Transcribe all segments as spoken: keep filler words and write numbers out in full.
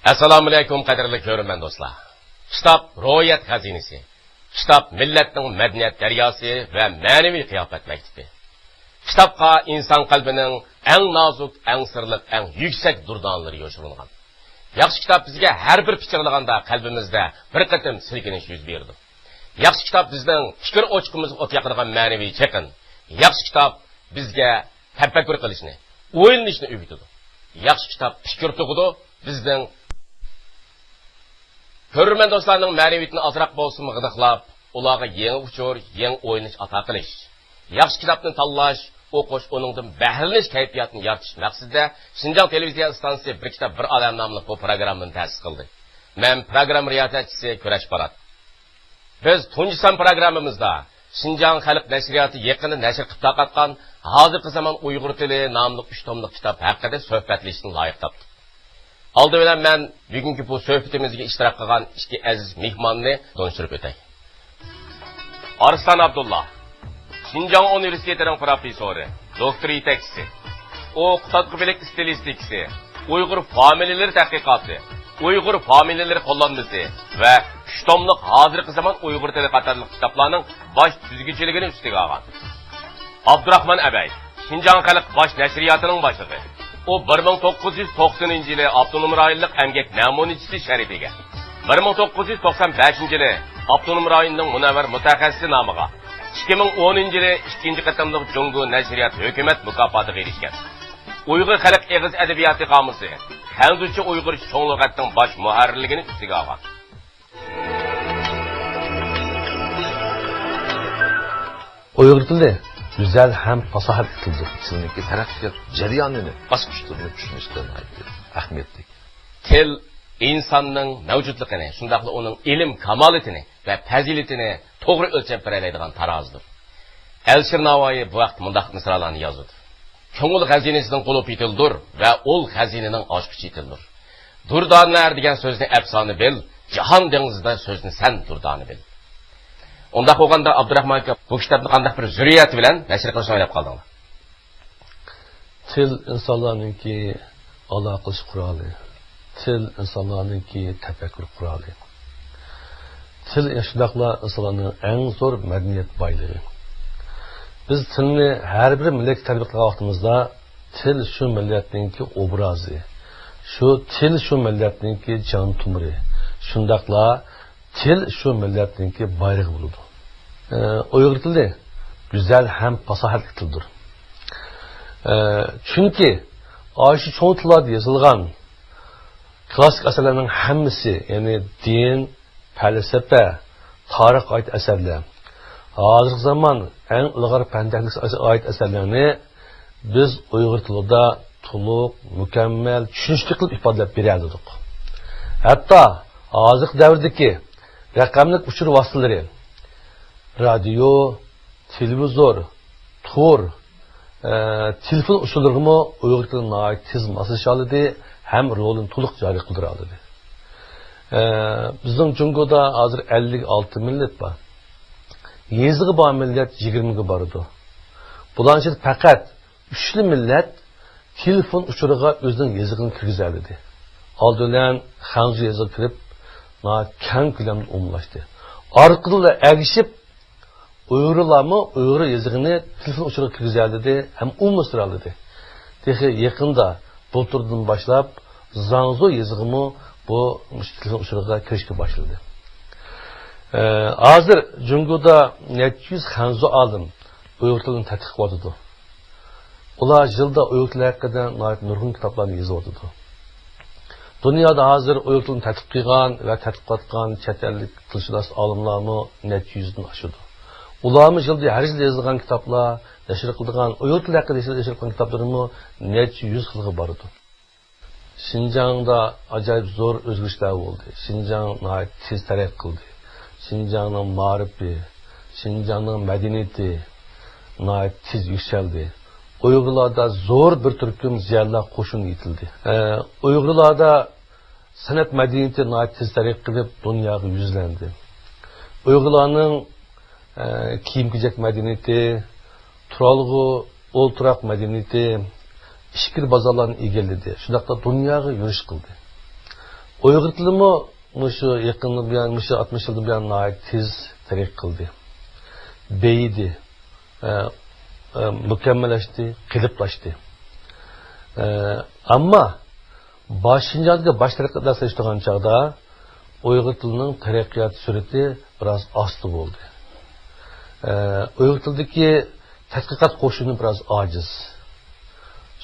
ئەسسالامۇئەلەيكۇم، قەدىرلىك كۆرۈرمەن دوستلار. كىتاب روھىيەت خەزىنىسى. كىتاب مىللەتنىڭ مەدەنىيەت دەرياسى ۋە مەنىۋى قىياپەت مەكتىپى. كىتابقا ئىنسان قەلبىنىڭ ئەڭ نازۇك، ئەڭ سىرلىق، ئەڭ يۈكسەك دۇردانىلىرى يوشۇرۇنغان. ياخشى كىتاب بىزگە ھەر بىر پىچىرلىغاندا قەلبىمىزدە بىر قېتىم سىلكىنىش يۈز بېرىدۇ. ياخشى كىتاب بىزنىڭ پىكىر ئوچىقىمىزغا ئوت ياقىدىغان مەنىۋى چېقىن. ياخشى كىتاب بىزگە تەپەككۇر قىلىشنى، ئويلىنىشنى ئۆگىتىدۇ. ياخشى كىتاب پىكىر تۇغىدۇ، بىزنىڭ كۆرۈرمەن دوستلارنىڭ مەنىۋىيىتىنى ئازراق بولسىمۇ غىدىقلاپ، ئۇلارغا يېڭى ئۇچۇر، يېڭى ئويلىنىش ئاتا قىلىش. ياخشى كىتابنى تاللاش، ئوقۇش، ئۇنىڭدىن بەھرىلىنىش كەيپىياتىنى يارىتىش مەقسىتىدە شىنجاڭ تېلېۋىزىيە ئىستانسىسى بىر كىتاب، بىر ئالەم ناملىق بۇ پروگراممىنى تەسىس قىلدى. مەن پروگرامما رىياسەتچىسى كۈرەش پارات. بىز تۇنجى سان پروگراممىمىزدا شىنجاڭ خەلق نەشرىياتى يېقىندا نەشر قىلىپ تارقاتقان ھازىرقى زامان ئۇيغۇر تىلى ناملىق ئۈچ توملۇق كىتاب ھەققىدە سۆھبەتلىشىشنى لايىق تاپتۇق. ئالدى بىلەن مەن بۈگۈنكى بۇ سۆھبىتىمىزگە ئىشتىراك قىلغان ئىككى ئەزىز مېھماننى تونۇشتۇرۇپ ئۆتەي. ئارسلان ئابدۇللا، شىنجاڭ ئۇنىۋېرسىتېتىنىڭ پروفېسسورى، دوكتور يېتەكچىسى. ئۇ قۇتادغۇ بىلىك ئىستىلىستىكىسى، ئۇيغۇر فامىلىلىرى تەتقىقاتى، ئۇيغۇر فامىلىلىرى قوللانمىسى ۋە ئۈچ توملۇق ھازىرقى زامان ئۇيغۇر تىلى قاتارلىق كىتابلارنىڭ باش تۈزگۈچىلىكىنى ئۈستىگە ئالغان. ئابدۇراخمان ئەبەي، شىنجاڭ خەلق باش نەشرىياتىنىڭ باشلىقى. ئۇ بىر مىڭ توققۇز يۈز توقسىنىنچى يىلى ئاپتونوم رايونلۇق ئەمگەك نەمۇنىچىسى شەرىپىگە، بىر مىڭ توققۇز يۈز توقسان بەشىنچى يىلى ئاپتونوم رايوننىڭ مۇنەۋۋەر مۇتەخەسسىسى نامىغا، ئىككى مىڭ ئونىنچى يىلى ئىككىنچى قېتىملىق جۇڭگو نەشرىيات ھۆكۈمەت مۇكاپاتىغا ئېرىشكەن. ئۇيغۇر خەلق ئېغىز ئەدەبىياتى قامۇسى، خەنزۇچە ئۇيغۇرچە چوڭ لۇغەتنىڭ باش مۇھەررىرلىكىنى ئۈستىگە ئالغان. ئۇيغۇر تىلى گۈزەل ھەم پاساھەتلىك تىلدۇر. تىلنىڭكى تەرەققىيات جەريانىنى، باسقۇچلىرىنى چۈشىنىشتە ناھايىتى ئەھمىيەتلىك. تىل ئىنساننىڭ مەۋجۇتلۇقىنى، شۇنداقلا ئۇنىڭ ئىلىم كامالىتىنى ۋە پەزىلىتىنى توغرا ئۆلچەپ بېرەلەيدىغان تارازىدۇر. ئەلىشىر ناۋايى بۇ ھەقتە مۇنداق مىسرالارنى يازىدۇ: «كۆڭۈل خەزىنىسىنىڭ قۇلۇپى تىلدۇر ۋە ئۇل خەزىنىنىڭ ئاچقۇچى تىلدۇر. دۇردانە دېگەن سۆزنى ئەپسانە بىل، جاھان دېڭىزىدا سۆزنى سەن دۇردانە بىل.» ئۇنداق بولغاندا، ئابدۇراخمان ئاكا، بۇ كىتابنى قانداق بىر زۆرۈرىيەت بىلەن نەشر قىلىشنى ئويلاپ قالدىڭلار؟ تىل ئىنسانلارنىڭكى ئالاقىلىشىش قورالى. تىل ئىنسانلارنىڭكى تەپەككۇر قورالى. تىل شۇنداقلا ئىنسانلارنىڭ ئەڭ زور مەدەنىيەت بايلىقى. بىز تىلنى ھەر بىر مىللەتكە تەربىيە قىلغان ۋاقتىمىزدا، تىل شۇ مىللەتنىڭكى ئوبرازى، شۇ تىل شۇ مىللەتنىڭكى جان تومۇرى، شۇنداقلا تىل شۇ مىللەتنىڭكى بايرىقى بولىدۇ. ئە، ئۇيغۇر تىلى گۈزەل ھەم پاساھەتلىك تىلدۇر. ئە، چۈنكى ئاشۇ چوڭ تىللاردا يېزىلغان كلاسسىك ئەسەرلەرنىڭ ھەممىسى، يەنى دىن، پەلسەپە، تارىخقا ئائىت ئەسەرلەر، ھازىرقى زامان ئەڭ ئىلغار پەن تېخنىكىسىغا ئائىت ئەسەرلەرنى بىز ئۇيغۇر تىلىدا تولۇق، مۇكەممەل، چۈشىنىشلىك قىلىپ ئىپادىلەپ بېرەلىدۇق. ھەتتا ھازىرقى دەۋردىكى رەقەملىك ئۇچۇر ۋاسىتىلىرى، رادىيو، تېلېۋىزور، تور، ئە، تېلېفون ئۇچۇرلىرىغىمۇ ئۇيغۇر تىلى ناھايىتى تېز ماسلىشالىدى ھەم رولىنى تولۇق جارى قىلدۇرالىدى. ئە، بىزنىڭ جۇڭگودا ھازىر ئەللىك ئالتە مىللەت بار. يېزىغا بار مىللەت يىگىرمىگە بارىدۇ. بۇلارنىڭ ئىچىدە پەقەت ئۈچلا مىللەت تېلېفون ئۇچۇرىغا ئۆزىنىڭ يېزىقىنى كىرگۈزەلىدى. ئالدى بىلەن خەنزۇ يېزىقىغا كىرىپ، ناھايىتى كەڭ كۆلەمدە ئومۇملاشتى. ئارقىدىنلا ئەگىشىپ، ئۇيغۇرلارمۇ ئۇيغۇر يېزىقىنى تېلېفون ئۇچۇرىغا كىرگۈزەلىدى ھەم ئومۇملاشتۇرالىدى. تېخى يېقىندا، بۇلتۇردىن باشلاپ، زاڭزۇ يېزىقىمۇ بۇ مۇشۇ تېلېفون ئۇچۇرىغا كىرىشكە باشلىدى. ئە، ھازىر جۇڭگودا نەچچە يۈز خەنزۇ ئالىم ئۇيغۇر تىلىنى تەتقىق قىلىۋاتىدۇ. ئۇلار يىلدا ئۇيغۇر تىلى ھەققىدە ناھايىتى نۇرغۇن كىتابلارنى يېزىۋاتىدۇ. دۇنيادا ھازىر ئۇيغۇر تىلىنى تەتقىق قىلغان ۋە تەتقىق قىلىۋاتقان چەت ئەللىك تىلشۇناس ئالىملارمۇ نەچچە يۈزدىن ئاشىدۇ. ئۇلارمۇ يىلدا، ھەر يىل يېزىلغان كىتابلار، نەشر قىلىدىغان، ئۇيغۇر تىلى ھەققىدە نەشر قىلغان كىتابلىرىمۇ نەچچە يۈز خىلغا بارىدۇ. شىنجاڭدا ئاجايىپ زور ئۆزگىرىشلەر بولدى. شىنجاڭ ناھايىتى تېز تەرەققىي قىلدى. شىنجاڭنىڭ مائارىپى، شىنجاڭنىڭ مەدەنىيىتى ناھايىتى تېز يۈكسەلدى. ئۇيغۇرلاردا زور بىر تۈركۈم زىيالىيلار قوشۇنى يېتىلدى. ئە، ئۇيغۇرلاردا سەنئەت مەدەنىيىتى ناھايىتى تېز تەرەققىي قىلىپ، دۇنياغا يۈزلەندى. ئۇيغۇرلارنىڭ، ئە، كىيىم-كېچەك مەدەنىيىتى، تۇرالغۇ، ئولتۇراق مەدەنىيىتى ئىچكىرى بازارلارنى ئىگىلىدى، شۇنداقلا دۇنياغا يۈرۈش قىلدى. ئۇيغۇر تىلىمۇ مۇشۇ يېقىندىن بۇيان، مۇشۇ ئاتمىش يىلدىن بۇيان ناھايىتى تېز تەرەققىي قىلدى. بېيىدى. ئە، ئە، مۇكەممەللەشتى، قېلىپلاشتى. ئە، ئەمما باش، شىنجاڭدىكى باش تەرەققىياتلار سېلىشتۇرغان چاغدا ئۇيغۇر تىلىنىڭ تەرەققىيات سۈرئىتى بىراز ئاستا بولدى. ئە، ئۇيغۇر تىلىدىكى تەتقىقات قوشۇنى بىراز ئاجىز.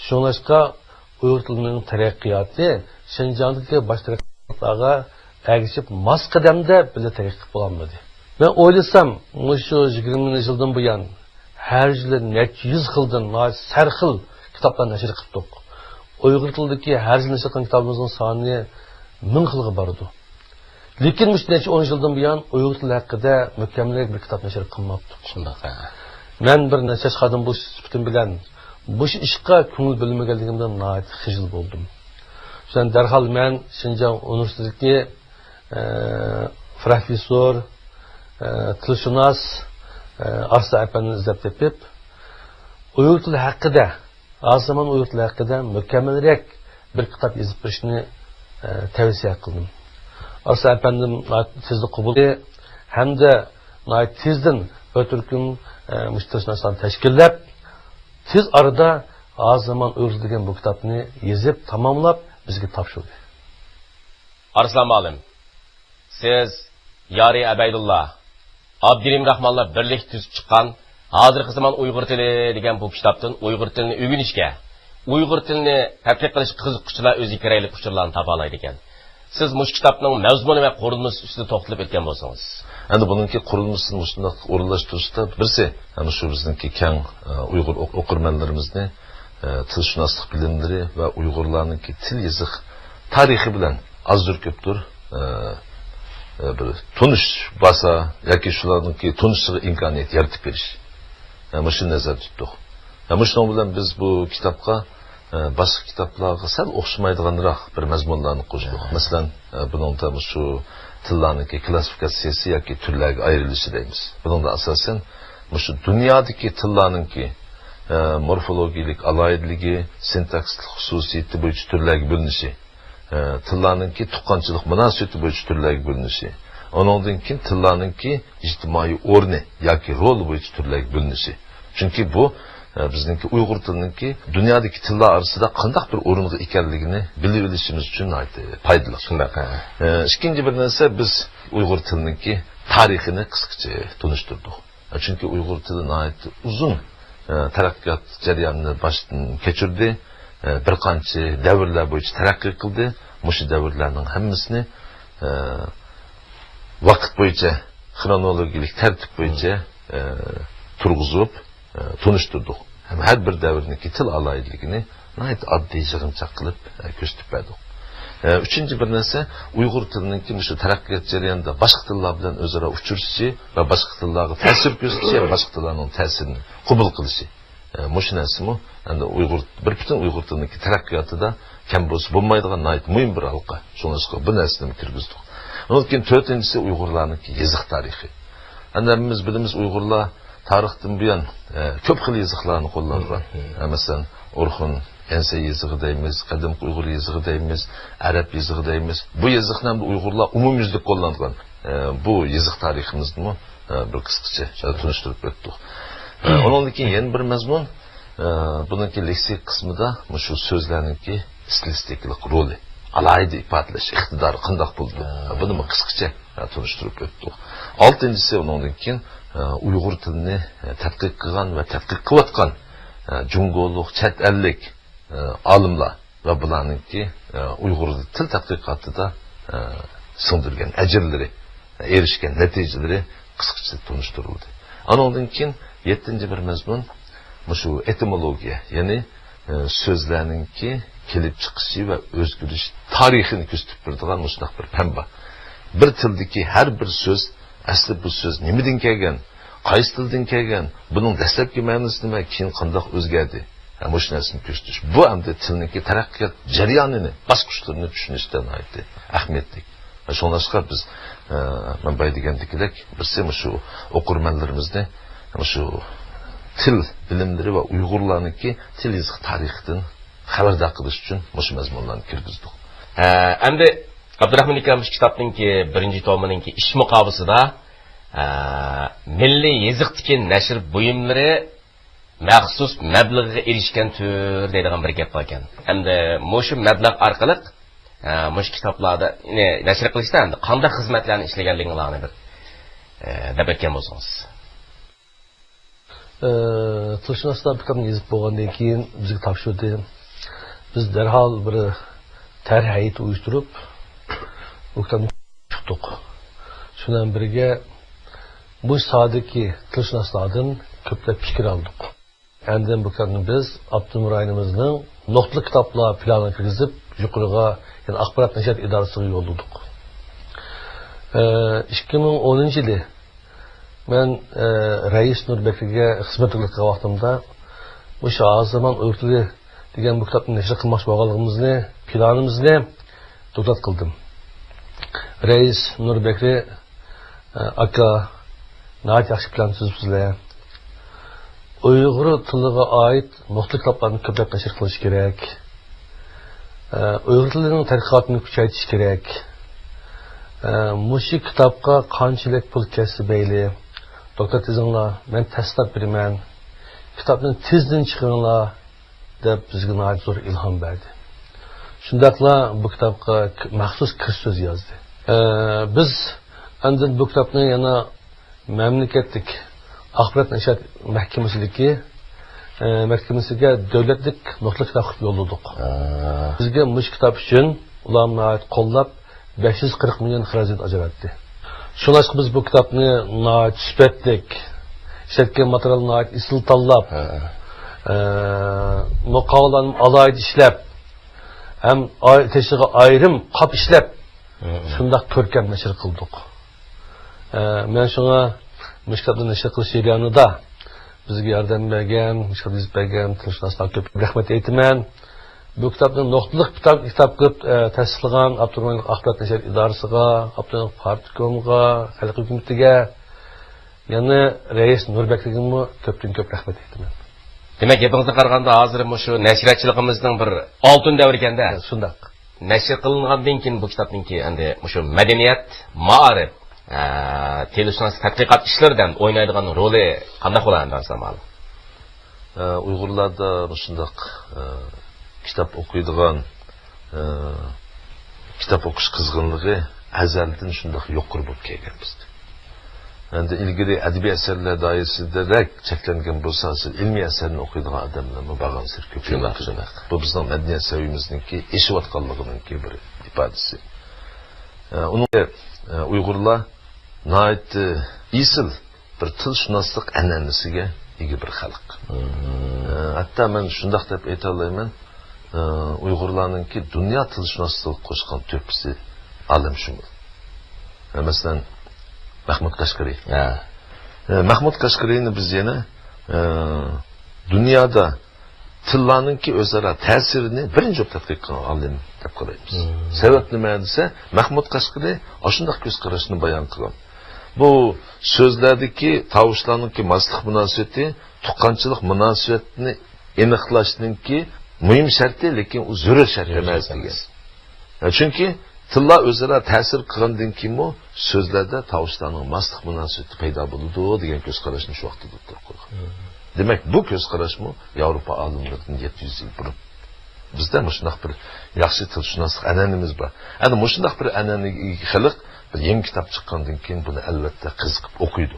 شۇڭلاشقا ئۇيغۇر تىلىنىڭ تەرەققىياتى شىنجاڭدىكى باش تەرەققىياتلارغا ئەگىشىپ ماس قەدەمدە بىللە تەرەققىي قىلىپ بولالمىدى. مەن ئويلىسام، مۇشۇ يىگىرمە يىلدىن بۇيان ھەر يىلى نەچچە يۈز خىلدىن ناھايىتى سەرخىل كىتابلار نەشر قىلدۇق. ئۇيغۇر تىلىدىكى ھەر يىلى نەشر قىلغان كىتابىمىزنىڭ سانى مىڭ خىلغا بارىدۇ. لېكىن مۇشۇ نەچچە ئون يىلدىن بۇيان ئۇيغۇر تىلى ھەققىدە مۇكەممەلرەك بىر كىتاب نەشر قىلماپتۇ. شۇنداق، ھە. مەن بىر نەشرىيات خادىمى بولۇش سۈپىتىم بىلەن مۇشۇ ئىشقا كۆڭۈل بۆلمىگەنلىكىمدىن ناھايىتى خىجىل بولدۇم. شۇنداق دەرھال مەن شىنجاڭ ئۇنىۋېرسىتېتىدىكى، ئە، پروفېسسور، ئە، تىلشۇناس، ئە، ئارسلان ئەپەندىنى ئىزدەپ تېپىپ، ئۇيغۇر تىلى ھەققىدە، ھازىرزامان ئۇيغۇر تىلى ھەققىدە مۇكەممەلرەك بىر كىتاب يېزىپ بېرىشنى، ئە، تەۋسىيە قىلدىم. ئارسلان ئەپەندىم ناھايىتى تېزلا قوبۇل قىلدى ھەمدە ناھايىتى تېزدىن بىر تۈركۈم، ئە، مۇشۇ تىلشۇناسلارنى تەشكىللەپ، تېز ئارىدا ھازىرزامان ئۇيغۇر تىلى دېگەن بۇ كىتابنى يېزىپ تاماملاپ بىزگە تاپشۇردى. ئارسلان مۇئەللىم، سىز يارى ئەبەيدۇللا، ئابدۇرېھىم راخمانلار بىرلىكتە تۈزۈپ چىققان ھازىرقى زامان ئۇيغۇر تىلى دېگەن بۇ كىتابتىن ئۇيغۇر تىلىنى ئۆگىنىشكە، ئۇيغۇر تىلىنى تەتقىق قىلىشقا قىزىققۇچىلار ئۆزىگە كېرەكلىك ئۇچۇرلارنى تاپالايدىكەن. سىز مۇشۇ كىتابنىڭ مەزمۇنى ۋە قۇرۇلمىسى ئۈستىدە توختىلىپ ئۆتكەن بولسىڭىز. ئەمدى بۇنىڭكى قۇرۇلمىسىنى مۇشۇنداق ئورۇنلاشتۇرۇشتا بىرسى، ئەنە شۇ بىزنىڭكى كەڭ، ئە، ئۇيغۇر ئوق-، ئوقۇرمەنلىرىمىزنى، ئە، تىلشۇناسلىق بىلىملىرى ۋە ئۇيغۇرلارنىڭكى تىل يېزىق تارىخى بىلەن ئازدۇر كۆپتۇر، ئە، ئە، بىر تونۇش باسا ياكى شۇلارنىڭكى تونۇشىشىغا ئىمكانىيەت يارىتىپ بېرىش. ئە، مۇشۇنى نەزەردە تۇتتۇق. ئە، مۇشۇنىڭ بىلەن بىز بۇ كىتابقا، ئە، باشقا كىتابلارغا سەل ئوخشىمايدىغانراق بىر مەزمۇنلارنى قوشتۇق. مەسىلەن، ئە، بۇنىڭدا مۇشۇ تىللارنىڭكى كلاسسىفىكاتسىيەسى ياكى تۈرلەرگە ئايرىلىشى دەيمىز. بۇنىڭدا ئاساسەن مۇشۇ دۇنيادىكى تىللارنىڭكى، ئە، مورفولوگىيەلىك ئالاھىدىلىكى، سىنتاكسىسلىق خۇسۇسىيىتى بويىچە تۈرلەرگە بۆلۈنۈشى، ئە، تىللارنىڭكى تۇغقانچىلىق مۇناسىۋىتى بويىچە تۈرلەرگە بۆلۈنۈشى، ئۇنىڭدىن كېيىن تىللارنىڭكى ئىجتىمائىي ئورنى ياكى رولى بويىچە تۈرلەرگە بۆلۈنۈشى. چۈنكى بۇ، ئە، بىزنىڭكى ئۇيغۇر تىلىنىڭكى دۇنيادىكى تىللار ئارىسىدا قانداق بىر ئورۇنغا ئىكەنلىكىنى بىلىۋېلىشىمىز ئۈچۈن ناھايىتى پايدىلىق. شۇنداق، ھە. ئە، ئىككىنچى بىر نەرسە، بىز ئۇيغۇر تىلىنىڭكى تارىخىنى قىسقىچە تونۇشتۇردۇق. چۈنكى ئۇيغۇر تىلى ناھايىتى ئۇزۇن، ئە، تەرەققىيات جەريانىنى باشتىن كەچۈردى. ئە، بىر قانچە دەۋرلەر بويىچە تەرەققىي قىلدى. مۇشۇ دەۋرلەرنىڭ ھەممىسىنى، ئە، ۋاقىت بويىچە، خرونولوگىيەلىك تەرتىپ بويىچە، ئە، تۇرغۇزۇپ، ئە، تونۇشتۇردۇق. ھەم ھەر بىر دەۋرنىڭكى تىل ئالاھىدىلىكىنى ناھايىتى ئاددىي يىغىنچاق قىلىپ، ئە، كۆرسىتىپ بەردۇق. ئە، ئۈچىنچى بىر نەرسە، ئۇيغۇر تىلىنىڭكى مۇشۇ تەرەققىيات جەريانىدا باشقا تىللار بىلەن ئۆزئارا ئۇچرىشىشى ۋە باشقا تىللارغا تەسىر كۆرسىتىشى ۋە باشقا تىللارنىڭ تەسىرىنى قوبۇل قىلىشى. ئە، مۇشۇ نەرسىمۇ ئەمدى ئۇيغۇر، بىر پۈتۈن ئۇيغۇر تىلىنىڭكى تەرەققىياتىدا كەم بولسا بولمايدىغان ناھايىتى مۇھىم بىر ھالقا. شۇڭلاشقا بۇ نەرسىنىمۇ كىرگۈزدۇق. ئۇنىڭدىن كېيىن تۆتىنچىسى ئۇيغۇرلارنىڭكى يېزىق تارىخى. ئەمدى ھەممىمىز بىلىمىز، ئۇيغۇرلار تارىختىن بۇيان، ئە، كۆپ خىل يېزىقلارنى قوللانغان. مم، مم. ئە، مەسىلەن، ئورخۇن ئەنسە يېزىقى دەيمىز، قەدىمكى ئۇيغۇر يېزىقى دەيمىز، ئەرەب يېزىقى دەيمىز. بۇ يېزىقنى ھەم ئۇيغۇرلار ئومۇميۈزلۈك قوللانغان. ئە، بۇ يېزىق تارىخىمىزنىمۇ، ئە، بىر قىسقىچە، ئە، تونۇشتۇرۇپ ئۆتتۇق. ئە، ئۇنىڭدىن كېيىن يەنە بىر مەزمۇن، ئە، بۇنىڭكى لېكسىك قىسمىدا مۇشۇ سۆزلەرنىڭكى ئىستىلىستىكىلىق رولى، ئالاھىدە ئىپادىلەش ئىقتىدارى قانداق بولىدۇ؟ ئە، بۇنىمۇ قىسقىچە، ئە، تونۇشتۇرۇپ ئۆتتۇق. ئالتىنچىسى، ئۇنىڭدىن كېيىن، ئە، ئۇيغۇر تىلىنى، ئە، تەتقىق قىلغان ۋە تەتقىق قىلىۋاتقان، ئە، جۇڭگولۇق، چەت ئەللىك، ئە، ئالىملار ۋە بۇلارنىڭكى، ئە، ئۇيغۇر تىل تەتقىقاتىدا، ئە، سىڭدۈرگەن ئەجىرلىرى، ئېرىشكەن نەتىجىلىرى قىسقىچە تونۇشتۇرۇلدى. ئانىڭدىن كېيىن يەتتىنچى بىر مەزمۇن مۇشۇ ئېتىمولوگىيە، يەنى، ئە، سۆزلەرنىڭكى كېلىپ چىقىشى ۋە ئۆزگىرىش تارىخىنى كۆرسىتىپ بېرىدىغان مۇشۇنداق بىر پەن بار. بىر تىلدىكى ھەر بىر سۆز، ئەسلى بۇ سۆز نېمىدىن كەلگەن، قايسى تىلدىن كەلگەن، بۇنىڭ دەسلەپكى مەنىسى نېمە، كېيىن قانداق ئۆزگەردى؟ ھە، مۇشۇ نەرسىنى كۆرسىتىش. بۇ ئەمدى تىلنىڭكى تەرەققىيات جەريانىنى، باسقۇچلىرىنى چۈشىنىشتە ناھايىتى ئەھمىيەتلىك. شۇڭلاشقا بىز، ئە، مەن بايا دېگەندىكىدەك، بىرسى مۇشۇ ئوقۇرمەنلىرىمىزنى مۇشۇ تىل بىلىملىرى ۋە ئۇيغۇرلارنىڭكى تىل يېزىق تارىخىدىن خەۋەردار قىلىش ئۈچۈن مۇشۇ مەزمۇنلارنى كىرگۈزدۇق. ھە، ئەمدى ئابدۇراخمان ئاكام شۇ كىتابنىڭكى بىرىنچى تومىنىڭكى ئىش مۇقاۋىسىدا، ئە، مىللىي يېزىقتىكى نەشر بۇيۇملىرى مەخسۇس مەبلىغىگە ئېرىشكەن تۈر دەيدىغان بىر گەپ بار ئىكەن. ئەمدى مۇشۇ مەبلەغ ئارقىلىق، ئە، مۇشۇ كىتابلاردا، نى نەشر قىلىشتا ئەمدى قانداق خىزمەتلەرنى ئىشلىگەنلىكىڭلارنى بىر، ئە، دەپ ئۆتكەن بولسىڭىز. ئى، تىلشۇناسلار بۇ كىتابنى يېزىپ بولغاندىن كېيىن بىزگە تاپشۇردى. بىز دەرھال بىر تەرھ ھەيئىتى ئۇيۇشتۇرۇپ، بۇ كىتابنى چىقتۇق. شۇ بىلەن بىرگە، بۇ ساھەدىكى تىلشۇناسلاردىن كۆپلەپ پىكىر ئالدۇق. ئاندىن بۇ كىتابنى بىز ئاپتونوم رايونىمىزنىڭ نۇقتىلىق كىتابلار پىلانىغا كىرگۈزۈپ، يۇقىرىغا، يەنى ئاخبارات نەشرىيات ئىدارىسىغا يوللىدۇق. ئى، ئىككى مىڭ ئونىنچى يىلى مەن، ئە، رەئىس نۇر بەكرىگە خىزمەت قىلغان ۋاقتىمدا، مۇشۇ ھازىرزامان ئۇيغۇر تىلى دېگەن بۇ كىتابنى نەشر قىلماقچى بولغانلىقىمىزنى، پىلانىمىزنى دوكلات قىلدىم. رەئىس نۇر بەكرى، ئە، ئاكا، ناھايىتى ياخشى پىلان تۈزۈپسىزلەر. ئۇيغۇر تىلىغا ئائىت نۇقتىلىق كىتابلارنى كۆپرەك نەشر قىلىش كېرەك. ئە، ئۇيغۇر تىلىنىڭ تەرەققىياتىنى كۈچەيتىش كېرەك. ئە، مۇشۇ كىتابقا قانچىلىك پۇل كەتسە مەيلى، دوكلات يېزىڭلار، مەن تەستىقلاپ بېرىمەن. كىتابنى تېزدىن چىقىرىڭلار، دەپ بىزگە ناھايىتى زور ئىلھام بەردى. شۇنداقلا بۇ كىتابقا ك-، مەخسۇس كىرىش سۆزى يازدى. ئە، بىز ئاندىن بۇ كىتابنى يەنە مەملىكەتلىك ئاخبارات نەشرىيات مەھكىمىسىدىكى، ئە، مەھكىمىسىگە دۆلەتلىك نۇقتىلىق كىتاب قىلىپ يوللىدۇق. ھە. بىزگە مۇشۇ كىتاب ئۈچۈن ئۇلار ناھايىتى قوللاپ، بەش يۈز قىرىق مىليون خىراجەت ئاجراتتى. شۇڭلاشقا بىز بۇ كىتابنى ناھايىتى سۈپەتلىك، ئىشلەتكەن ماتېرىيالنى ناھايىتى ئېسىل تاللاپ، ھە. ئە، مۇقاۋىلەرنى ئالاھىدە ئىشلەپ، ھەم ئاي-، تېشىغا ئايرىم قاپ ئىشلەپ، ھە، ھە. شۇنداق كۆركەم نەشر قىلدۇق. ئە، مەن شۇڭا مۇشۇ كىتابنى نەشر قىلىش جەريانىدا بىزگە ياردەم بەرگەن، مۇشۇ كىتابنى يېزىپ بەرگەن تىلشۇناسلارغا كۆپ رەھمەت ئېيتىمەن. بۇ كىتابنى نۇقتىلىق كىتاب، كىتاب قىلىپ، ئە، تەستىقلىغان ئاپتونوم رايونلۇق ئاخبارات نەشرىيات ئىدارىسىغا، ئاپتونوم پارتكومغا، خەلق ھۆكۈمىتىگە، يەنە رەئىس نۇر بەكرىگىمۇ كۆپتىن كۆپ رەھمەت ئېيتىمەن. دېمەك، گېپىڭىزگە قارىغاندا، ھازىر مۇشۇ نەشرىياتچىلىقىمىزنىڭ بىر ئالتۇن دەۋرى ئىكەندە. ھە، شۇنداق. نەشر قىلىنغاندىن كېيىن بۇ كىتابنىڭكى ئەمدى مۇشۇ مەدەنىيەت، مائارىپ، ئە، تىلشۇناسلىق تەتقىقات ئىشلىرىدا ئوينايدىغان رولى قانداق بولار ئەمدى، ئارسلان مۇئەللىم؟ ئە، ئۇيغۇرلاردا مۇشۇنداق، ئە، كىتاب ئوقۇيدىغان، ئە، كىتاب ئوقۇش قىزغىنلىقى ئەزەلدىن شۇنداق يۇقىرى بولۇپ كەلگەن بىزدە. ئەمدى ئىلگىرى ئەدەبىي ئەسەرلەر دائىرىسىدىرەك چەكلەنگەن بولسا، ھازىر ئىلمىي ئەسەرنى ئوقۇيدىغان ئادەملەرمۇ بارغانسېرى كۆپىيىۋاتىدۇ. شۇنداق، شۇنداق. بۇ بىزنىڭ مەدەنىيەت سەۋىيىمىزنىڭكى ئېشىۋاتقانلىقىنىڭكى بىر ئىپادىسى. ئە، ئۇنىڭ، ئە، ئۇيغۇرلار ناھايىتى ئېسىل بىر تىلشۇناسلىق ئەنئەنىسىگە ئىگە بىر خەلق. مم. ئە، ھەتتا مەن شۇنداق دەپ ئېيتالايمەن، ئە، ئۇيغۇرلارنىڭكى دۇنيا تىلشۇناسلىقىغا قوشقان تۆھپىسى ئالەمشۇمۇل. ئە، مەسىلەن، مەھمۇد قەشقىرى. ھە. ئە، مەھمۇد قەشقىرىنى بىز يەنە، ئە، دۇنيادا تىللارنىڭكى ئۆزئارا تەسىرىنى بىرىنچى بولۇپ تەتقىق قىلغان ئالىم دەپ قارايمىز. مم. سەۋەب نېمە دېسە، مەھمۇد قەشقىرى ئاشۇنداق كۆز قاراشنى بايان قىلغان. بۇ سۆزلەردىكى تاۋۇشلارنىڭكى ماسلىق مۇناسىۋىتى، تۇغقانچىلىق مۇناسىۋەتنى ئېنىقلاشنىڭكى مۇھىم شەرتى، لېكىن ئۇ زۆرۈر شەرت زۆرۈر ئەمەس شەرت دېگەن. ئەمەس. ئە، چۈنكى تىللار ئۆزئارا تەسىر قىلغاندىن كېيىنمۇ سۆزلەردە تاۋۇشلارنىڭ ماسلىق مۇناسىۋىتى پەيدا بولىدۇ دېگەن كۆز قاراشنى شۇ ۋاقىتتا ئوتتۇرىغا قويغان. مم. دېمەك، بۇ كۆز قاراشمۇ ياۋروپا ئالىملىرىدىن يەتتە يۈز يىل بۇرۇن. بىزدە مۇشۇنداق بىر ياخشى تىلشۇناسلىق ئەنئەنىمىز بار. ئەنە مۇشۇنداق بىر ئەنئەنىگە ئىگە خەلق بىر يېڭى كىتاب چىققاندىن كېيىن بۇنى ئەلۋەتتە قىزىقىپ ئوقۇيدۇ.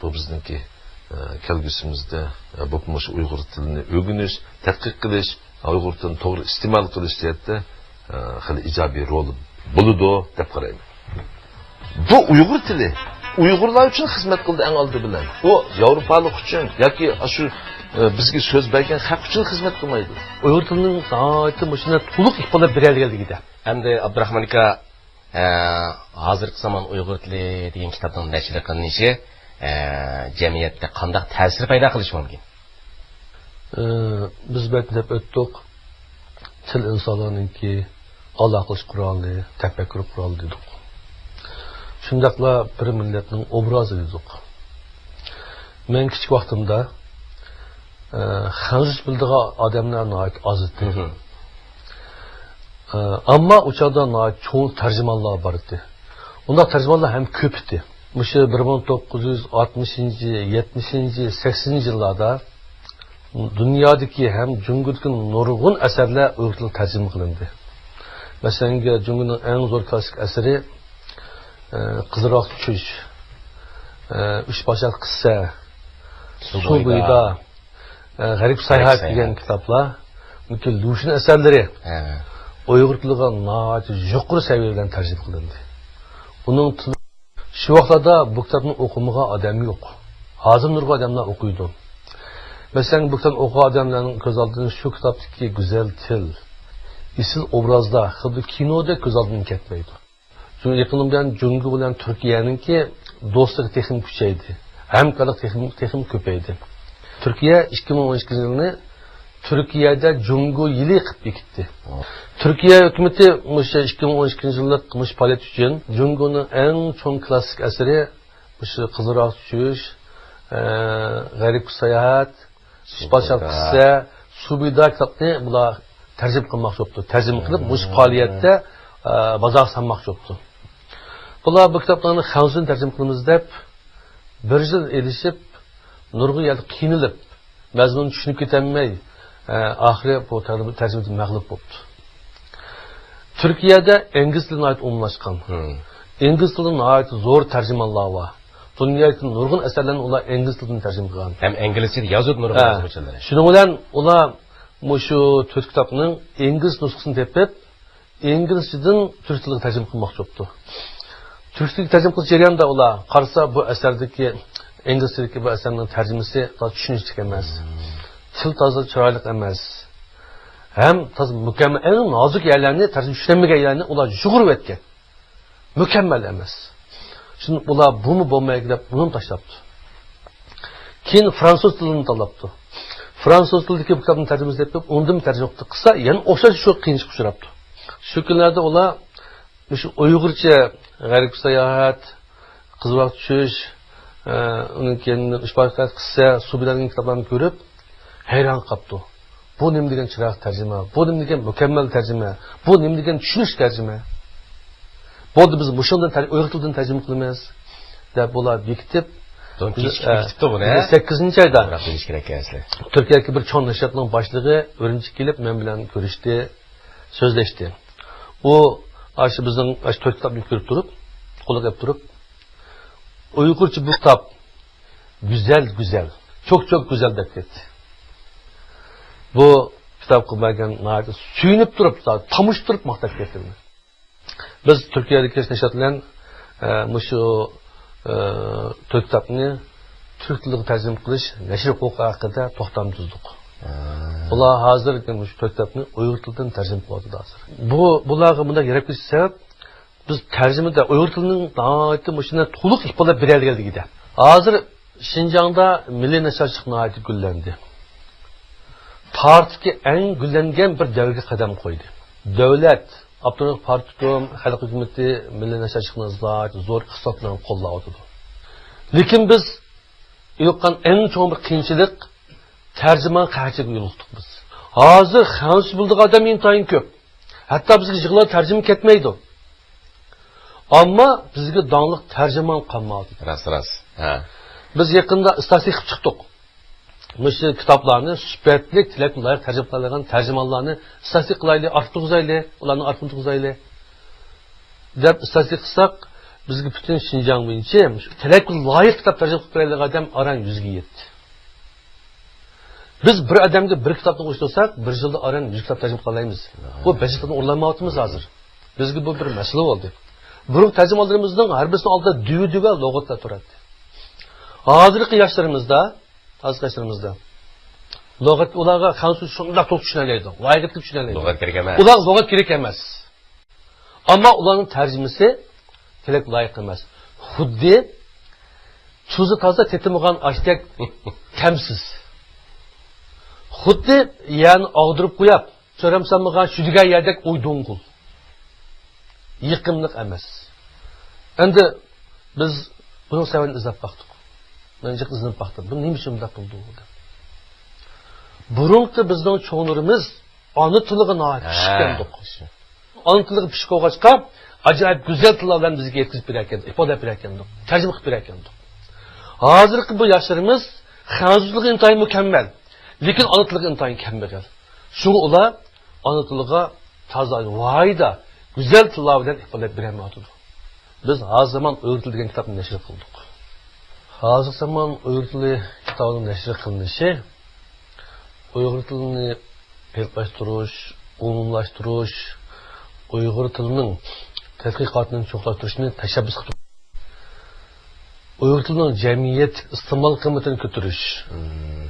بۇ بىزنىڭكى، ئە، كەلگۈسىمىزدە، ئە، بولۇپمۇ مۇشۇ ئۇيغۇر تىلىنى ئۆگىنىش، تەتقىق قىلىش، ئۇيغۇر تىلىنى توغرا ئىستېمال قىلىش جەھەتتە، ئە، خېلى ئىجابىي رولى بولىدۇ دەپ قارايمەن. بۇ ئۇيغۇر تىلى ئۇيغۇرلار ئۈچۈن خىزمەت قىلدى ئەڭ ئالدى بىلەن. ئۇ ياۋروپالىق ئۈچۈن ياكى ئاشۇ، ئە، بىزگە سۆز بەرگەن خەق ئۈچۈن خىزمەت قىلمايدۇ. ئۇيغۇر تىلىنىڭ ناھايىتى مۇشۇنداق تولۇق ئىپادىلەپ بېرەلىگەنلىكىدە. ئەمدى ئابدۇراخمان ئاكا، ئە، ھازىرقى زامان ئۇيغۇر تىلى دېگەن كىتابنىڭ نەشر قىلىنىشى، ئە، جەمئىيەتتە قانداق تەسىر پەيدا قىلىشى مۇمكىن؟ ئە، بىز بەك دەپ ئۆتتۇق. تىل ئىنسانلارنىڭكى ئالاقىلىشىش قورالى، تەپەككۇر قورالى دېدۇق. شۇنداقلا بىر مىللەتنىڭ ئوبرازى دېدۇق. مەن كىچىك ۋاقتىمدا، ئە، خەنزۇچە بىلىدىغان ئادەملەر ناھايىتى ئاز ئىدى. مم. ئە، ئەمما ئۇ چاغدا ناھايىتى چوڭ تەرجىمانلار بار ئىدى. ئۇنداق تەرجىمانلار ھەم كۆپ ئىدى. مۇشۇ بىر مىڭ توققۇز يۈز ئاتمىشىنچى، يەتمىشىنچى، سەكسىنىنچى يىللاردا دۇنيادىكى ھەم جۇڭگودىكى نۇرغۇن ئەسەرلەر ئۇيغۇر تىلىغا تەرجىمە قىلىندى. مەسىلەن، جۇڭگونىڭ ئەڭ زور كلاسسىك ئەسىرى، ئە، قىزىرۋاقتا چۈش، ئە، ئۈچ پادىشاھ قىسسە، سۇ سۇ بويىدا. بويىدا، ئە، غەرىب ساياھەت ساياھەت. دېگەن كىتابلار، بۇنىڭكى لۇشۈن ئەسەرلىرى ھە. ئۇيغۇر تىلىغا ناھايىتى يۇقىرى سەۋىيە بىلەن تەرجىمە قىلىندى. ئۇنىڭ تىلى، شۇ ۋاقىتلاردا بۇ كىتابنى ئوقۇمىغان ئادەم يوق. ھازىر نۇرغۇن ئادەملەر ئوقۇيدۇ. مەسىلەن، بۇ كىتابنى ئوقۇغان ئادەملەرنىڭ كۆز ئالدىدىن شۇ كىتابتىكى گۈزەل تىل، ئېسىل ئوبرازلار خۇددى كىنودەك كۆز ئالدىدىن كەتمەيدۇ. چۈنكى يېقىندىن بۇيان جۇڭگو بىلەن تۈركىيەنىڭكى دوستلۇقى تېخىمۇ كۈچەيدى. ھەمكارلىق تېخىمۇ، تېخىمۇ كۆپەيدى. تۈركىيە ئىككى مىڭ ئون ئىككىنچى يىلنى تۈركىيەدە جۇڭگو يىلى قىلىپ بېكىتتى. ئۇ. تۈركىيە ھۆكۈمىتى مۇشۇ ئىككى مىڭ ئون ئىككىنچى يىللىق مۇشۇ پائالىيەت ئۈچۈن جۇڭگونىڭ ئەڭ چوڭ كلاسسىك ئەسىرى مۇشۇ قىزىرۋاقتا چۈش، ئە، غەرىبكە ساياھەت، ئۈچ پادىشاھ قىسسە، سۇ بويىدا كىتابنى بۇلار تەرجىمە قىلماقچى بوپتۇ. تەرجىمە قىلىپ، مۇشۇ پائالىيەتتە، ئە، بازارغا سالماقچى بوپتۇ. بۇلار بۇ كىتابلارنى خەنزۇدىن تەرجىمە قىلىمىز دەپ، بىر يىل ئېلىشىپ، نۇرغۇن يەردە قىينىلىپ، مەزمۇننى چۈشىنىپ كېتەلمەي، ئە، ئاخىرى بۇ تەر-، تەرجىمىدىن مەغلۇپ بوپتۇ. تۈركىيەدە ئىنگلىز تىلى ناھايىتى ئومۇملاشقان. مم. ئىنگلىز تىلىدا ناھايىتى زور تەرجىمانلار بار. دۇنيادىكى نۇرغۇن ئەسەرلەرنى ئۇلار ئىنگلىز تىلىدىن تەرجىمە قىلغان. ھەم ئىنگلىزچىدا يازىدۇ نۇرغۇن ھە. يازغۇچىلىرى. شۇنىڭ بىلەن ئۇلار مۇشۇ تۆت كىتابنىڭ ئىنگلىز نۇسخىسىنى تېپىپ، ئىنگلىزچىدىن تۈرك تىلىغا تەرجىمە قىلماقچى بوپتۇ. تۈرك تىلىگە تەرجىمە قىلىش جەريانىدا ئۇلار قارىسا، بۇ ئەسەردىكى، ئىنگلىز تىلىدىكى بۇ ئەسەرنىڭ تەرجىمىسى تازا چۈشىنىشلىك ئەمەس. مم. تىل تازا چىرايلىق ئەمەس. ھەم تازا مۇكەممەل، ئەڭ نازۇك يەرلەرنى، تەرجىمە چۈشىنەلمىگەن يەرلەرنى ئۇلار يۇغۇرۇۋەتكەن. مۇكەممەل ئەمەس. شۇنداق ئۇلار بۇمۇ بولمايدۇ دەپ، بۇنىمۇ تاشلاپتۇ. كېيىن فرانسۇز تىلىنى تاللاپتۇ. فرانسۇز تىلىدىكى بۇ كىتابنى تەرجىمە دەپ، ئۇندىن تەرجىمە قىلسا، يەنە ئوخشاش شۇ قىيىنچىلىققا ئۇچراپتۇ. شۇ كۈنلەردە ئۇلار مۇشۇ ئۇيغۇرچە غەربكە ساياھەت، قىزىرۋاقتا چۈش، ئە، ئۇنىڭ كېيىن ئۈچ پادىشاھ قىسسە، سۇ بويىدا دېگەن كىتابلارنى كۆرۈپ، ھەيران قاپتۇ. بۇ نېمە دېگەن چىرايلىق تەرجىمە، بۇ نېمە دېگەن مۇكەممەل تەرجىمە، بۇ نېمە دېگەن چۈشىنىشلىك تەرجىمە. بولدى، بىز مۇشۇندىن تەر-، ئۇيغۇر تىلىدىن تەرجىمە قىلىمىز، دەپ بۇلار بېكىتىپ، بۇنىڭ بىز، كېچىكىپ ئە، كېتىپتۇ بۇنى، ھە؟ سەككىزىنچى ئايدا ئازراق بىلىش كېرەك ئەسلى. تۈركىيەدىكى بىر چوڭ نەشرىياتنىڭ باشلىقى ئۈرۈمچىگە كېلىپ، مەن بىلەن كۆرۈشتى، سۆزلەشتى. ئۇ ئاشۇ بىزنىڭ ئاشۇ تۆت كىتابنى كۆرۈپ تۇرۇپ، قولىغا ئېلىپ تۇرۇپ، ئۇيغۇرچە بۇ كىتاب گۈزەل، گۈزەل، چوك، چوك گۈزەل دەپ كەتتى. بۇ كىتابقا بەرگەن ناھايىتى سۆيۈنۈپ تۇرۇپ، تامۇشتۇرۇپ ماختاپ كەتتى. بىز تۈركىيەدىكى نەشرىيات بىلەن، ئە، مۇشۇ، ئە، تۆت كىتابنى تۈرك تىلىغا تەرجىمە قىلىش نەشر ھوقۇقى ھەققىدە توختام تۈزدۇق. ھە. بۇلار ھازىر مۇشۇ تۆت كىتابنى ئۇيغۇر تىلىدىن تەرجىمە قىلىۋاتىدۇ ھازىر. بۇ، بۇلارغا بۇنداق يېرىپ كېتىش سەۋەب، بىز تەرجىمىدە ئۇيغۇر تىلىنىڭ ناھايىتى مۇشۇنداق تولۇق ئىپادىلەپ بېرەلىگەنلىكىدە. ھازىر شىنجاڭدا مىللىي نەشرىياتچىلىق ناھايىتى گۈللەندى. تارىختىكى ئەڭ گۈللەنگەن بىر دەۋرگە قەدەم قويدى. دۆلەت، ئاپتونوم پارتكوم، خەلق ھۆكۈمىتى مىللىي نەشرىياتچىلىقنى زور، زور ئىقتىساد بىلەن قوللاۋاتىدۇ. لېكىن بىز يولۇققان ئەڭ چوڭ بىر قىيىنچىلىق، تەرجىمان قەھەتچىلىكىگە يولۇقتۇق بىز. ھازىر خەنزۇچە بىلىدىغان ئادەم ئىنتايىن كۆپ. ھەتتا بىزگە يىغىلغان تەرجىمە كەتمەيدۇ. ئەمما بىزگە داڭلىق تەرجىمان قالماپتۇ. راست، راست. ھە. بىز يېقىندا ئىستاتىستىكا قىلىپ چىقتۇق. مۇشۇ كىتابلارنى سۈپەتلىك، تىلەك لايىق تەرجىمە قىلالايدىغان تەرجىمانلارنى ئىستاتىستىكا قىلايلى، ئارتتۇرغۇزايلى، ئۇلارنى ئارتتۇرغۇزايلى دەپ ئىستاتىستىكا قىلساق، بىزگە پۈتۈن شىنجاڭ بويىچە تىلەككە لايىق كىتاب تەرجىمە قىلىپ بېرەلىگەن ئادەم ئاران يۈزگە يەتتى. بىز بىر ئادەمگە بىر كىتابنى ئويۇشتۇرساق، بىر يىلدا ئاران يۈز كىتاب تەرجىمە قىلالايمىز. بۇ بەجەتتىن ئورۇنلانمايۋاتىمىز ھازىر. بىزگە بۇ بىر مەسىلە بولدى. بۇرۇنقى تەرجىمىھاللىرىمىزنىڭ ھەر بىرسىنىڭ ئالدىدا دۈۋە-دۈۋە لۇغەتلەر تۇراتتى. ھازىرقى ياشلىرىمىزدا، ھازىرقى ياشلىرىمىزدا لۇغەت، ئۇلارغا خەنزۇ شۇنداق توق چۈشىنەلەيدۇ، لايىقلىق چۈشىنەلەيدۇ. لۇغەت كېرەك ئەمەس. ئۇلارغا لۇغەت كېرەك ئەمەس. ئەمما ئۇلارنىڭ تەرجىمىسى تىلەك لايىق ئەمەس. خۇددى تۇزى تازا، تېتىمىغان ئاشتەك تەمسىز. خۇددى يەرنى ئاغدۇرۇپ قويۇپ، چۆرەم سالمىغان شۈدۈگەر يەردەك ئويدۇڭغۇل. يېقىملىق ئەمەس. ئەمدى بىز بۇنىڭ سەۋەبىنى ئىزدەپ باقتۇق. مەن جىق ئىزدىنىپ باقتىم. بۇ نېمە ئۈچۈن بۇنداق بولدى دەپ. بۇرۇنقى بىزنىڭ چوڭلىرىمىز ئانا تىلىغا ناھايىتى ھە. چۈشكەندۇق. ئانا تىلىغا پىشىپ بولغاچقا، ئاجايىپ گۈزەل تىللار بىلەن بىزگە يەتكۈزۈپ بېرەركەن، ئىپادىلەپ بېرەركەندۇق، تەرجىمە قىلىپ بېرەركەندۇق. ھازىرقى بۇ ياشلىرىمىز خەنزۇچىلىقى ئىنتايىن مۇكەممەل، لېكىن ئانا تىلىغا ئىنتايىن كەمبەغەل. شۇڭا ئۇلار ئانا تىلىغا تازا ۋايدا گۈزەل تىللار بىلەن ئىپادىلەپ بېرەلمەيۋاتىدۇ. بىز ھازىر زامان ئۇيغۇر تىلى دېگەن كىتابنى نەشر قىلدۇق. ھازىر زامان ئۇيغۇر تىلى كىتابىنىڭ نەشر قىلىنىشى ئۇيغۇر تىلىنى پەرقلەشتۈرۈش، ئومۇملاشتۇرۇش، ئۇيغۇر تىلىنىڭ تەتقىقاتىنى چوڭقۇرلاشتۇرۇشنى تەشەببۇس قىلىپ، ئۇيغۇر تىلىنىڭ جەمئىيەت ئىستېمال قىممىتىنى كۆتۈرۈش، مم.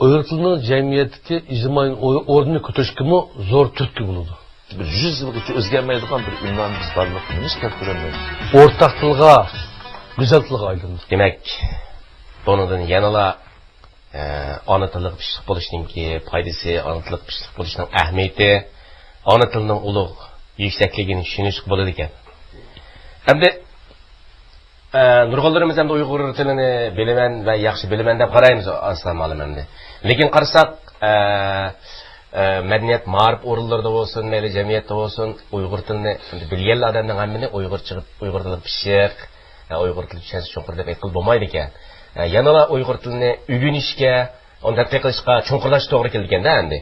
ئۇيغۇر تىلىنىڭ جەمئىيەتتىكى ئىجتىمائىي ئو-، ئورنىنى كۆتۈرۈشكىمۇ زور تۈرتكە بولىدۇ. بىر يۈز يىلغىچە ئۆزگەرمەيدىغان بىر ئىملانى بىز بارلىققا نېمىشقا كەلتۈرەلمەيمىز؟ ئورتاق تىلغا گۈزەل تىلغا ئايلاندى. دېمەك، بۇنىڭدىن يەنىلا، ئە، ئانا تىلغا پىشلىق بولۇشنىڭكى پايدىسى، ئانا تىلغا پىشلىق بولۇشنىڭ ئەھمىيىتى، ئانا تىلنىڭ ئۇلۇغ يۈكسەكلىكىنى چۈشىنىشكە بولىدىكەن. ئەمدى ئە، نۇرغۇنلىرىمىز ئەمدى ئۇيغۇر تىلىنى بىلىمەن ۋە ياخشى بىلىمەن دەپ قارايمىز، ئاسلام ئالىم ئەمدى. لېكىن قارىساق، ئە، ئە، مەدەنىيەت، مائارىپ ئورۇنلىرىدا بولسۇن، مەيلى جەمئىيەتتە بولسۇن، ئۇيغۇر تىلىنى ئەمدى بىلگەنلا ئادەمنىڭ ھەممىنى ئۇيغۇرچىغا، ئۇيغۇر تىلىغا پىششىق، ئە، ئۇيغۇر تىلى چۈشەنسە چوڭقۇر دەپ ئېيتقىلى بولمايدىكەن. ئە، يەنىلا ئۇيغۇر تىلىنى ئۆگىنىشكە، ئۇنى تەتقىق قىلىشقا، چوڭقۇرلاشقا توغرا كېلىدىكەن-دە ئەمدى.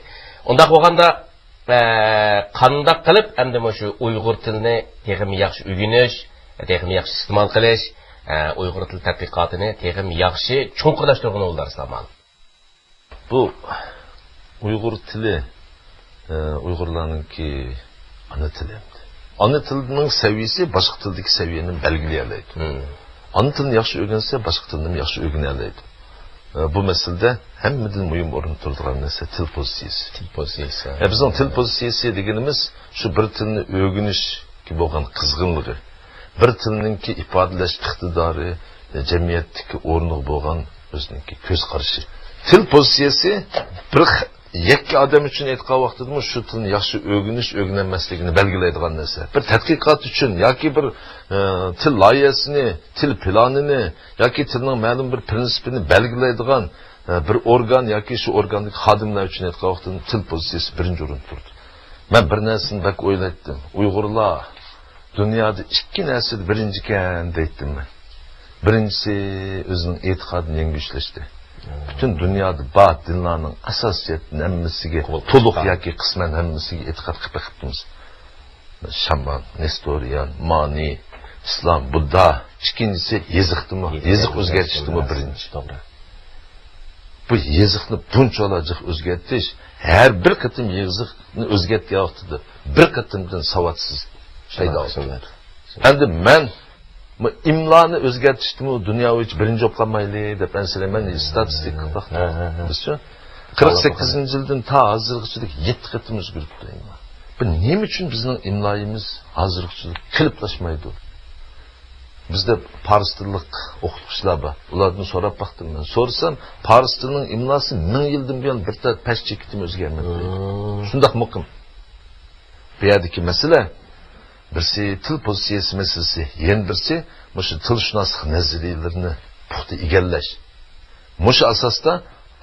ئۇنداق بولغاندا، ئە، قانداق قىلىپ ئەمدى مۇشۇ ئۇيغۇر تىلىنى تېخىمۇ ياخشى ئۆگىنىش، تېخىمۇ ياخشى ئىستېمال قىلىش، ئە، ئۇيغۇر تىلى تەتقىقاتىنى تېخىمۇ ياخشى چوڭقۇرلاشتۇرغىلى بولىدۇ، ئاسلام ئالىم؟ بۇ ئۇيغۇر تىلى، ئە، ئۇيغۇرلارنىڭكى ئانا تىلى. ئانا تىلنىڭ سەۋىيىسى باشقا تىلدىكى سەۋىيەنى بەلگىلىيەلەيدۇ. مم. ئانا تىلنى ياخشى ئۆگەنسە، باشقا تىلنىمۇ ياخشى ئۆگىنەلەيدۇ. ئە، بۇ مەسىلىدە ھەممىدىن مۇھىم ئورۇندا تۇرىدىغان نەرسە تىل پوزىتسىيىسى. تىل پوزىتسىيىسى. ئە، بىزنىڭ تىل پوزىتسىيىسى دېگىنىمىز شۇ بىر تىلنى ئۆگىنىشكە بولغان قىزغىنلىقى، بىر تىلنىڭكى ئىپادىلەش ئىقتىدارى، ئە، جەمئىيەتتىكى ئورنىغا بولغان ئۆزىنىڭكى كۆز قارىشى. تىل پوزىتسىيىسى بىر خ-، يەككە ئادەم ئۈچۈن ئېيتقان ۋاقتىدىمۇ شۇ تىلنى ياخشى ئۆگىنىش، ئۆگىنەلمەسلىكىنى بەلگىلەيدىغان نەرسە. بىر تەتقىقات ئۈچۈن ياكى بىر، ئە، تىل لايىھەسىنى، تىل پىلانىنى ياكى تىلنىڭ مەلۇم بىر پىرىنسىپىنى بەلگىلەيدىغان، ئە، بىر ئورگان ياكى شۇ ئورگاندىكى خادىملار ئۈچۈن ئېيتقان ۋاقتىدا تىل پوزىتسىيىسى بىرىنچى ئورۇندا تۇرىدۇ. مەن بىر نەرسىنى بەك ئويلايتتىم. ئۇيغۇرلار دۇنيادا ئىككى نەرسىدە بىرىنچىكەن دەيتتىم مەن. بىرىنچىسى، ئۆزىنىڭ ئېتىقادىنى يەڭگۈشلەشتە. مم. پۈتۈن دۇنيادا بار دىنلارنىڭ ئاساسىيەتتىن ھەممىسىگە، قوبۇل تولۇق قىلىش ياكى قىسمەن ھەممىسىگە ئېتىقاد قىلىپ بېقىپتىمىز. شامان، نېستورىيان، مانى، ئىسلام، بۇددا، ئىككىنچىسى يېزىقتىمۇ، يېزىق، يېزىق ئۆزگەرتىشتىمۇ بىرىنچى. توغرا. بۇ يېزىقنى بۇنچىۋالا جىق ئۆزگەرتىش، ھەر بىر قېتىم يېزىقنى ئۆزگەرتكەن ۋاقتىدا بىر قېتىمدىن ساۋاتسىز پەيدا بولىدۇ. ئەمدى مەن بۇ ئىملانى ئۆزگەرتىشتىمۇ دۇنيا بويىچە بىرىنچى بولۇپ قالمايلى دەپ ئەنسىرەيمەن، ستاتىستىكا قىلىپ باقتىم. ھە، ھە، ھە. بىزچۇ؟ قىرىق سەككىزىنچى يىلدىن تا ھازىرغىچىلىك يەتتە قېتىم ئۆزگىرىپتۇ ئىملا. بۇ نېمە ئۈچۈن بىزنىڭ ئىملايىمىز ھازىرغىچىلىك قېلىپلاشمايدۇ؟ بىزدە پارس تىللىق ئوقۇتقۇچىلار بار. ئۇلاردىن سوراپ باقتىم مەن. سورىسام، پارس تىلىنىڭ ئىملاسى مىڭ يىلدىن بۇيان بىر تال پەس چېكىتىمۇ ئۆزگەرمەپتۇ. مم. شۇنداق مۇقىم. بۇ يەردىكى مەسىلە، بىرسى تىل پوزىتسىيەسى مەسىلىسى، يەنە بىرسى مۇشۇ تىلشۇناسلىق نەزەرىيەلىرىنى پۇختا ئىگىلەش. مۇشۇ ئاساستا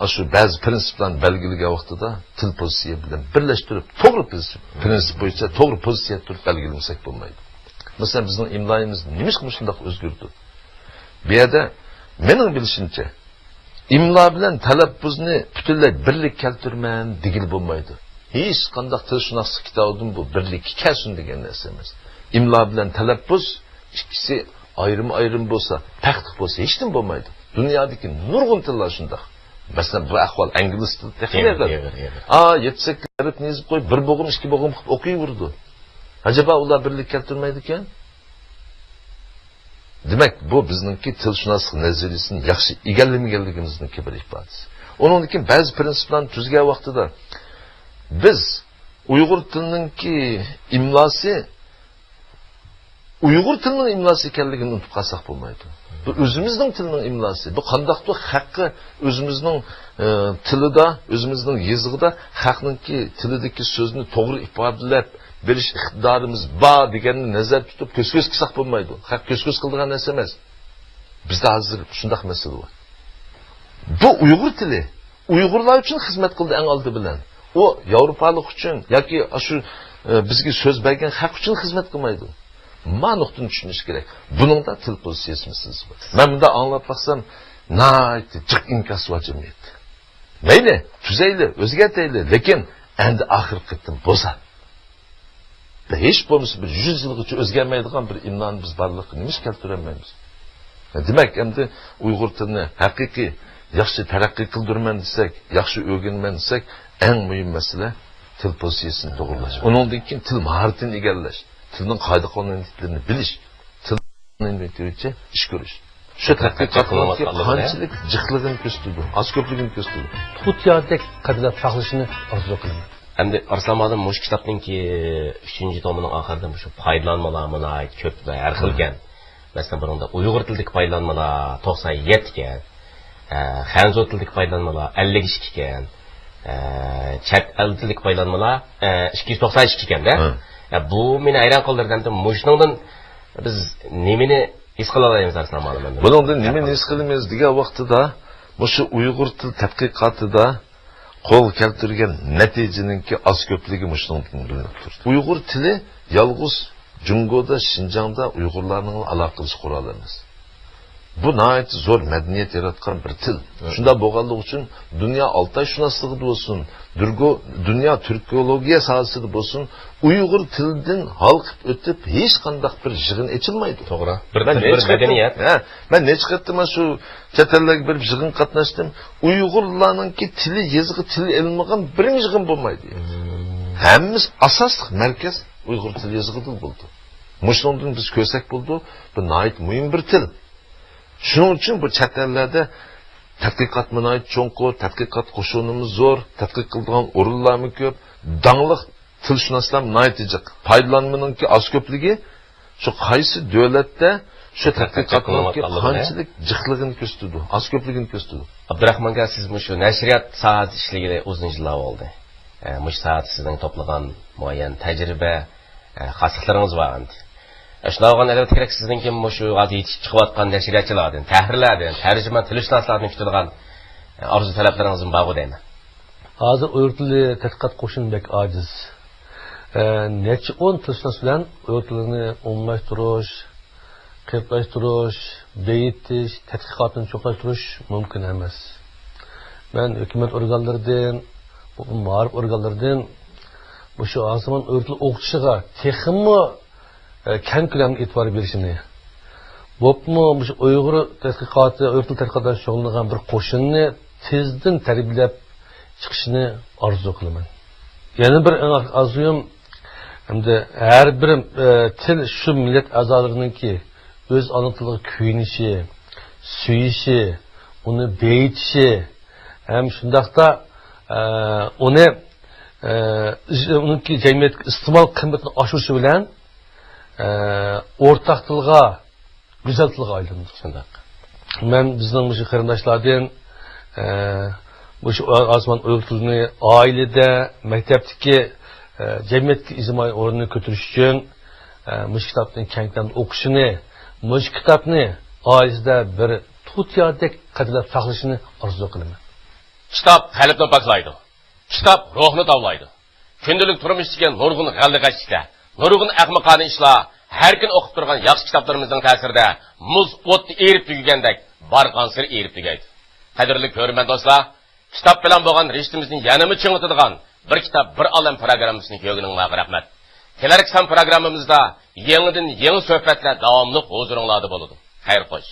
ئاشۇ بەزى پىرىنسىپلارنى بەلگىلىگەن ۋاقتىدا تىل پوزىتسىيە بىلەن بىرلەشتۈرۈپ، توغرا پىرىنسىپ، پىرىنسىپ بويىچە توغرا پوزىتسىيە تۇرۇپ بەلگىلىمىسەك بولمايدۇ. مەسىلەن، بىزنىڭ ئىملايىمىز نېمىشقا مۇشۇنداق ئۆزگىرىدۇ؟ بۇ يەردە مېنىڭ بىلىشىمچە، ئىملا بىلەن تەلەپپۇزنى پۈتۈنلەي بىرلىككە كەلتۈرىمەن دېگىلى بولمايدۇ. ھېچقانداق تىلشۇناسلىق كىتابىدىمۇ بۇ بىرلىككە كەلسۇن دېگەن نەرسە ئەمەس. ئىملا بىلەن تەلەپپۇز ئىككىسى ئايرىم-ئايرىم بولسا، پەرقلىق بولسا ھېچنېمە بولمايدۇ. دۇنيادىكى نۇرغۇن تىللار شۇنداق. مەسىلەن، بۇ ئەھۋال ئىنگلىز تىلىدا تېخىمۇ ئېغىر، ئېغىر. ئېغىر، ئېغىر. ئا، يەتتە سەككىز ھەرپنى يېزىپ قويۇپ، بىر بوغۇم، ئىككى بوغۇم قىلىپ ئوقۇيۋېرىدۇ. ئەجەبا ئۇلار بىرلىككە كەلتۈرمەيدىكەن؟ دېمەك، بۇ بىزنىڭكى تىلشۇناسلىق نەزەرىيىسىنى ياخشى ئىگىلىمىگەنلىكىمىزنىڭكى بىر ئىپادىسى. ئۇنىڭدىن كېيىن بەزى پىرىنسىپلارنى تۈزگەن ۋاقتىدا بىز ئۇيغۇر تىلىنىڭكى ئىملاسى ئۇيغۇر تىلىنىڭ ئىملاسى ئىكەنلىكىنى ئۇنتۇپ قالساق بولمايدۇ. بۇ ئۆزىمىزنىڭ تىلىنىڭ ئىملاسى. بۇ قانداقتۇر خەققە ئۆزىمىزنىڭ، ئى، تىلىدا، ئۆزىمىزنىڭ يېزىقىدا خەقنىڭكى تىلىدىكى سۆزنى توغرا ئىپادىلەپ بېرىش ئىقتىدارىمىز بار دېگەننى نەزەردە تۇتۇپ كۆز-كۆز قىلساق بولمايدۇ. خەق كۆز-كۆز قىلىدىغان نەرسە ئەمەس. بىزدە ھازىر شۇنداق مەسىلە بار. بۇ ئۇيغۇر تىلى ئۇيغۇرلار ئۈچۈن خىزمەت قىلدى ئەڭ ئالدى بىلەن. ئۇ ياۋروپالىق ئۈچۈن ياكى ئاشۇ، ئە، بىزگە سۆز بەرگەن خەق ئۈچۈن خىزمەت قىلمايدۇ. ما نۇقتىنى چۈشىنىش كېرەك. بۇنىڭدا تىل پوزىتسىيەسى مەسىلىسى بار. مەن مۇنداق ئاڭلاپ باقسام، ناھايىتى جىق ئىنكاسى بار جەمئىيەت. مەيلى، تۈزەيلى، ئۆزگەرتەيلى، لېكىن ئەمدى ئاخىرقى قېتىم بولسا. ھېچ بولمىسا بىر يۈز يىلغىچە ئۆزگەرمەيدىغان بىر ئىملانى بىز بارلىققا نېمىشقا كەلتۈرەلمەيمىز؟ دېمەك، ئەمدى ئۇيغۇر تىلىنى ھەقىقىي ياخشى تەرەققىي قىلدۇرىمەن دېسەك، ياخشى ئۆگىنىمەن دېسەك، ئەڭ مۇھىم مەسىلە تىل پوزىتسىيەسىنى توغرىلاش. ئۇنىڭدىن كېيىن تىل ماھارىتىنى ئىگىلەش، تىلنىڭ قائىدە-قانۇنىيەتلىرىنى بىلىش، تىلنىڭ بويىچە ئىش كۆرۈش. شۇ تەتقىقاتنىڭكى قانچىلىك جىقلىقىنى كۆرسىتىدۇ، ئاز-كۆپلۈكىنى كۆرسىتىدۇ. تۇتىيادەك قەدىرلەپ ساقلىشىنى ئارزۇ قىلىمەن. ئەمدى ئارسلان مۇئەللىم، مۇشۇ كىتابنىڭكى ئۈچىنچى تومىنىڭ ئاخىرىدا مۇشۇ پايدىلانمىلار ناھايىتى كۆپ ۋە ھەر خىل ئىكەن. مەسىلەن، بۇنىڭدا ئۇيغۇر تىلىدىكى پايدىلانمىلار توقسان يەتتە ئىكەن، ئە، خەنزۇ تىلىدىكى پايدىلانمىلار ئەللىك ئىككى ئىكەن، ئە، چەت ئەل تىلىدىكى پايدىلانمىلار، ئە، ئىككى يۈز توقسان ئىككى ئىكەن-دە. ھە. ئە، بۇ مېنى ھەيران قالدۇردى. ئەمدى مۇشۇنىڭدىن بىز نېمىنى ھېس قىلالايمىز، ئارسلان مۇئەللىم؟ بۇنىڭدىن نېمىنى ھېس قىلىمىز دېگەن ۋاقتىدا، مۇشۇ ئۇيغۇر تىل تەتقىقاتىدا قولغا كەلتۈرگەن نەتىجىنىڭكى ئاز-كۆپلۈكى مۇشۇنىڭدىن بىلىنىپ تۇرىدۇ. ئۇيغۇر تىلى يالغۇز جۇڭگودا، شىنجاڭدا ئۇيغۇرلارنىڭ ئالاقىلىشىش قورالى ئەمەس. بۇ ناھايىتى زور مەدەنىيەت ياراتقان بىر تىل. ھە. شۇنداق بولغانلىقى ئۈچۈن دۇنيا ئالتايشۇناسلىقىدا بولسۇن، دۇرگو-، دۇنيا تۈركولوگىيە ساھەسىدە بولسۇن، ئۇيغۇر تىلىدىن ھالقىپ ئۆتۈپ ھېچقانداق بىر يىغىن ئېچىلمايدۇ. توغرا. بىر تىل، بىر مەدەنىيەت. ھە، مەن نەچچە قېتىم شۇ چەت ئەللەرگە بېرىپ يىغىنغا قاتناشتىم. ئۇيغۇرلارنىڭكى تىلى، يېزىقى تىلى ئېلىنمىغان بىر يىغىن بولمايدۇ. ھەممىسى ئاساسلىق مەركەز ئۇيغۇر تىلى يېزىقىدا بولىدۇ. مۇشۇنىڭدىن بىز كۆرسەك بولىدۇ، بۇ ناھايىتى مۇھىم بىر تىل. شۇنىڭ ئۈچۈن بۇ چەت ئەللەردە تەتقىقاتمۇ ناھايىتى چوڭقۇر، تەتقىقات قوشۇنىمىز زور، تەتقىق قىلىدىغان ئورۇنلارمۇ كۆپ، داڭلىق تىلشۇناسلار ناھايىتى جىق. پايدىلانمىنىڭكى ئاز-كۆپلۈكى شۇ قايسى دۆلەتتە شۇ تەتقىقاتنىڭكى قانچىلىك جىقلىقىنى كۆرسىتىدۇ، ئاز-كۆپلۈكىنى كۆرسىتىدۇ. ئابدۇراخمان ئاكا، سىز مۇشۇ نەشرىيات ساھەسىدە ئىشلىگىلى ئۇزۇن يىللار بولدى. ئە، مۇشۇ ساھەدە سىزنىڭ توپلىغان مۇئەييەن تەجرىبە، ئە، خاسلىقلىرىڭىز بار ئەمدى. ئە، شۇنداق بولغاندا، ئەلۋەتتە كېرەك، سىزنىڭكى مۇشۇ ھازىر يېتىشىپ چىقىۋاتقان نەشرىياتچىلاردىن، تەھرىرلەردىن، تەرجىمە تىلشۇناسلاردىن كۈتىدىغان، ئە، ئارزۇ تەلەپلىرىڭىزمۇ بارغۇ دەيمەن. ھازىر ئۇيغۇر تىلى تەتقىقات قوشۇنى بەك ئاجىز. ئە، نەچچە ئون تىلشۇناس بىلەن ئۇيغۇر تىلىنى ئومۇملاشتۇرۇش، قېلىپلاشتۇرۇش، بېيىتىش، تەتقىقاتنى چوڭقۇرلاشتۇرۇش مۇمكىن ئەمەس. مەن ھۆكۈمەت ئورگانلىرىدىن، مائارىپ ئورگانلىرىدىن مۇشۇ ئارسلان ئۇيغۇر تىلى ئوقۇتۇشىغا تېخىمۇ، ئە، كەڭ كۆلەمدە ئېتىبار بېرىشىنى، بولۇپمۇ مۇشۇ ئۇيغۇر تەتقىقاتى، ئۇيغۇر تىلى تەتقىقاتىدا شۇغۇللىنىدىغان بىر قوشۇننى تېزدىن تەربىيەلەپ چىقىشىنى ئارزۇ قىلىمەن. يەنە بىر ئەڭ ئارزۇيۇم، ئەمدى ھەر بىر، ئە، تىل شۇ مىللەت ئەزالىرىنىڭكى ئۆز ئانا تىلىغا كۆيۈنۈشى، سۆيۈشى، ئۇنى بېيىتىشى ھەم شۇنداقتا، ئە، ئۇنى، ئە، ئۇنىڭكى جەمئىيەتتىكى ئىستېمال قىممىتىنى ئاشۇرۇشى بىلەن، ئە، ئورتاق تىلغا، گۈزەل تىلغا ئايلىنىدۇ. شۇنداق. مەن بىزنىڭ مۇشۇ قېرىنداشلاردىن، ئە، مۇشۇ ئارسلان ئۇيغۇر تىلىنى ئائىلىدە، مەكتەپتىكى، ئە، جەمئىيەتتىكى ئىجتىمائىي ئورنىنى كۆتۈرۈش ئۈچۈن، ئە، مۇشۇ كىتابنى كەڭ كۆلەمدە ئوقۇشىنى، مۇشۇ كىتابنى ئائىلىسىدە بىر تۇتىيادەك قەدىرلەپ ساقلىشىنى ئارزۇ قىلىمەن. كىتاب قەلبنى پاكلايدۇ. كىتاب روھنى تاۋلايدۇ. كۈندىلىك تۇرمۇشتىكى نۇرغۇن غەلىتە ئىشلار، نۇرغۇن ئەخمىقانە ئىشلار ھەر كۈنى ئوقۇپ تۇرغان ياخشى كىتابلىرىمىزنىڭ تەسىرىدە مۇز ئوتتا ئېرىپ تۈگىگەندەك بارغانسېرى ئېرىپ تۈگەيدۇ. قەدىرلىك كۆرۈرمەن دوستلار، كىتاب بىلەن بولغان رىشتىمىزنى يەنىمۇ چىڭىتىدىغان بىر كىتاب، بىر ئالەم پىروگراممىسىنى كۆرگىنىڭلارغا رەھمەت. كېلەركى سان پىروگراممىمىزدا يېڭىدىن يېڭى سۆھبەتلەر داۋاملىق ھۇزۇرۇڭلاردا بولىدۇ. خەير خوش.